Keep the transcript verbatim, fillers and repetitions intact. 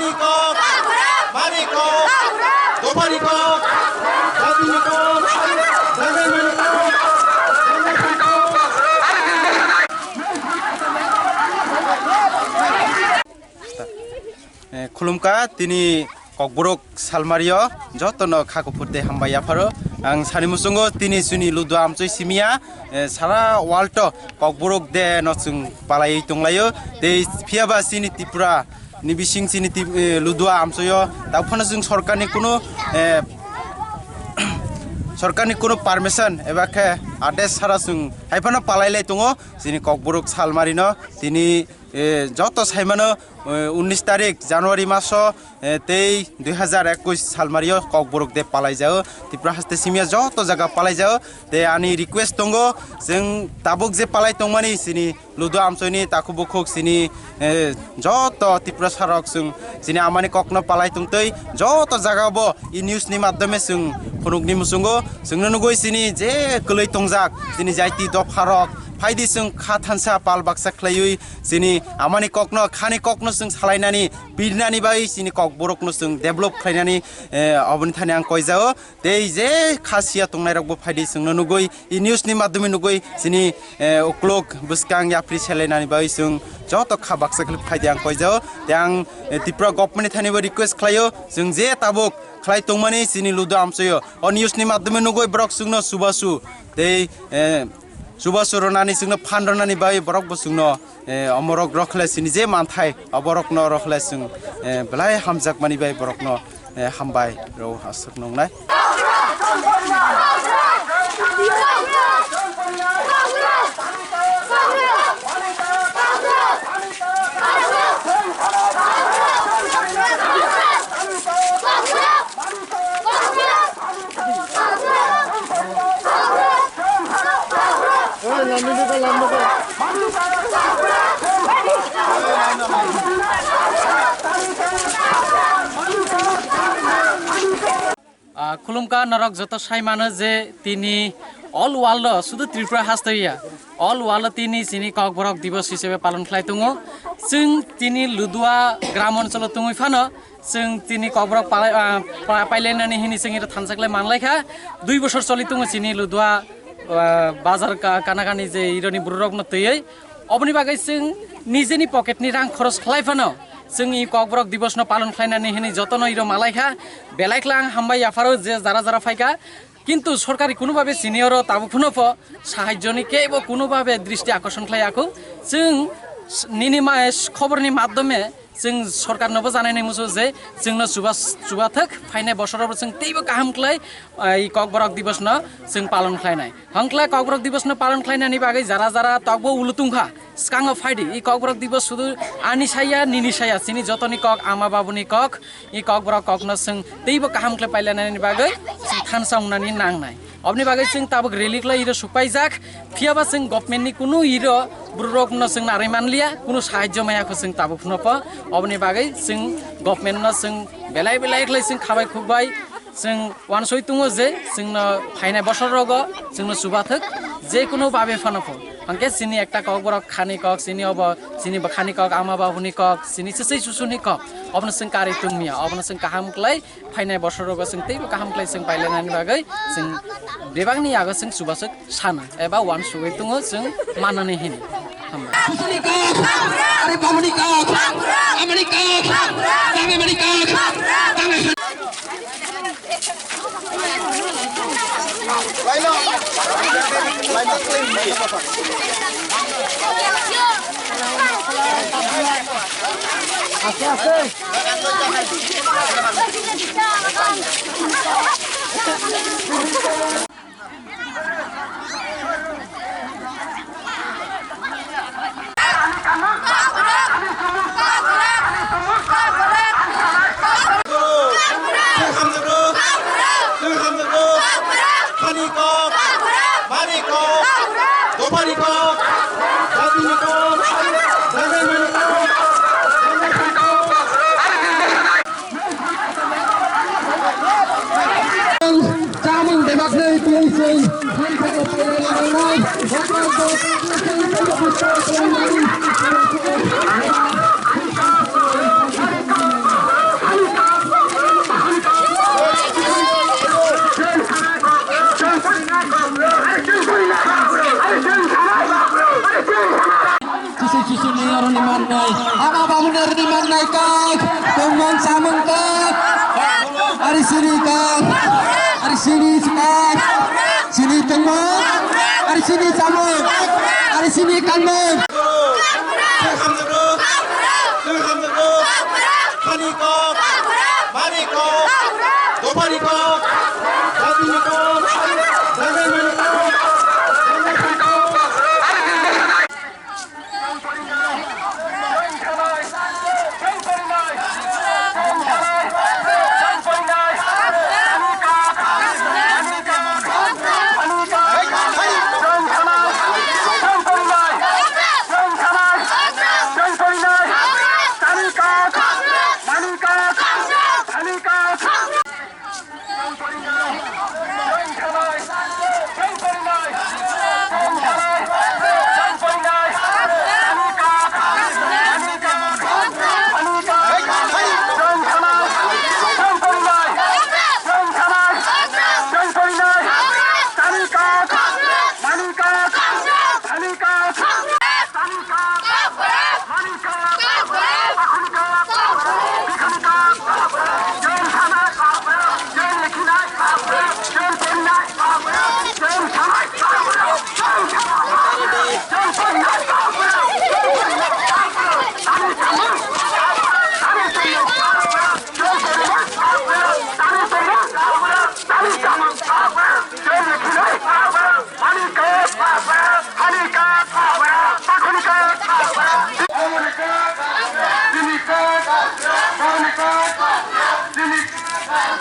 Kok, mani kok, dophani kok, jatini kok, jagaimani kok. Eh, khulumkha, tini Kokborok salmario jotono kha kuphur tei hambai yapharo. Ang sani muchungo tini chini Ludua amchoi simiya, eh, sara world o Kokborok de no chwng palaiwi tonglaio. Tei phiyaba chini Tripura ni bising chini tip-, eh, Ludua amchoio. Tabuk phano chwng sorkarni kunu, eh, sorkarni kunu permission eba khe ades sara chwng hai phano palailai tongo chini Kokborok salmarino. Tini, eh, joto saimano, eh, unis tarik January maso, eh, tei dui hazar ekwis salmario Kokborok de palaijao. Tripura haste simiya joto jaga palaijao. Tei ani request tongo, chwng tabuk je palai tongmani chini Ludo amchoini takhuk bukhuk chini, eh, joto Tiprasa rok chwng chini amani kokno palai tongtwi joto jaga bo e news ni madhyome chwng phunukni muchungo chwngno nugwi chini je kwlwi tongjak chini jaiti dopha rok phaidi chwng kha thansa pal baksa khlaiwi chini amani kokno khani kokno chwng salainani pirnani bai chini kokborokno chwng develop khlainani, eh, oboni thani ang koijao. Tei je kha siya tongnai rok bo phaidi chwngno nugwi, e news ni madhyome nugwi chini, eh, uklok bwskang yapri selainani bai chwng joto kha baksa khlai phaidi ang koijao. Tei ang, eh, Tripura government ni thani bo request khlaio, chwng je tabuk khlai tongmani chini Ludo amchoio. O news ni madhyome nugwi borok chwngno chubachu tei, eh, chubachu rwnani chwngno phan rwnani bai borok bo chwngno, eh, omorok rokhle chini je manthai oborokno rokhle chwng, eh, belai hamjakmani bai borokno, eh, hambai rw aswk nungnai. Ah, khulumkha norok joto sai mano je tini all world o, sudu Tripura haste ya, all world o tini chini Kokborok Divos hisabe palon khlai tongo. Chwng tini Ludua gram oncholo tongwi phano chwng tini Kokborok palai, ah, pa-, pailainani hini chwng iro thansa khlai manlai kha. Dui bosor choli tongo chini Ludua, ah, bazar ka-, kana kani je ironi bururokno twiwi. Oboni bagwi chwng nijeni pocket ni rang khoros khlai phano chwng i Kokborok Divos no palon khlainani hini jotono iro malai kha. Belai khla ang hambai yapharo je jara jara phaikha. Kintu sorkari kunubabe chini oro tabuk phano pho sahajjoni kebo kunubabe dristi akorshon khlai yakho. Chwng s-, nini ma-, s-, khoborni madhyome chwng sorkarnobo janai nai muchungo je chwngno chuba-, chubathwk phainai bosorobo chwng teibo kaham khlai, ah, i Kokborok Divos no chwng palon khlainai. Hwnkhe Kokborok Divos no palon khlainani bagwi jara jara tokbo ulu tongkha. Swkango phaidi, i Kokborok Divos sudu ani saya, nini saya, chini jotoni kok, ama babuni kok, i Kokborok kokno chwng teibo kaham khlai pailainani bagwi chwng thansa wngnani nangnai. Oboni bagwi chwng tabuk rally khlai iro sukpaijak, phiyaba chwng government ni kunu iro bororokno chwng narwi manliya, kunu sahajjo maya kho chwng tabuk phano pho. Oboni bagwi chwng government no chwng belai belai khlai chwng khabai khukbai, chwng wansoi tongo je chwngno phainai bosor rogo chwngno chubathwk je kunu babe phano pho. Hwnkhe chini ekta Kokborok khani kok, chini obo chini bwkhani kok, ama babuni kok, chini swswi susuni kok, obono chwng karwi tongmiya, obono chwng kaham khlai phainai bosorogo chwng teibo kaham khlai chwng pailainani bagwi chwng bebakni yago chwng chubachu sana eba wansugwi tongo chwng manani hini. Hambai. Susuni kok, are bamuni kok, amani kok, tangwi mani kok, tangwi. Chamung debak nei twi sei. Chisi chisi ni aroni mannai. Ama babu ni aroni mannai kok. Tongmung samung kok. Ari sini kok. Ari sini kok. Sini tongmung. Ari sini samung. Ari sini kanmung. Twi hamjak rw. Twi hamjak rw. Thani kok. Mani kok. Dophani kok. Jatini kok. Jagaimani kok.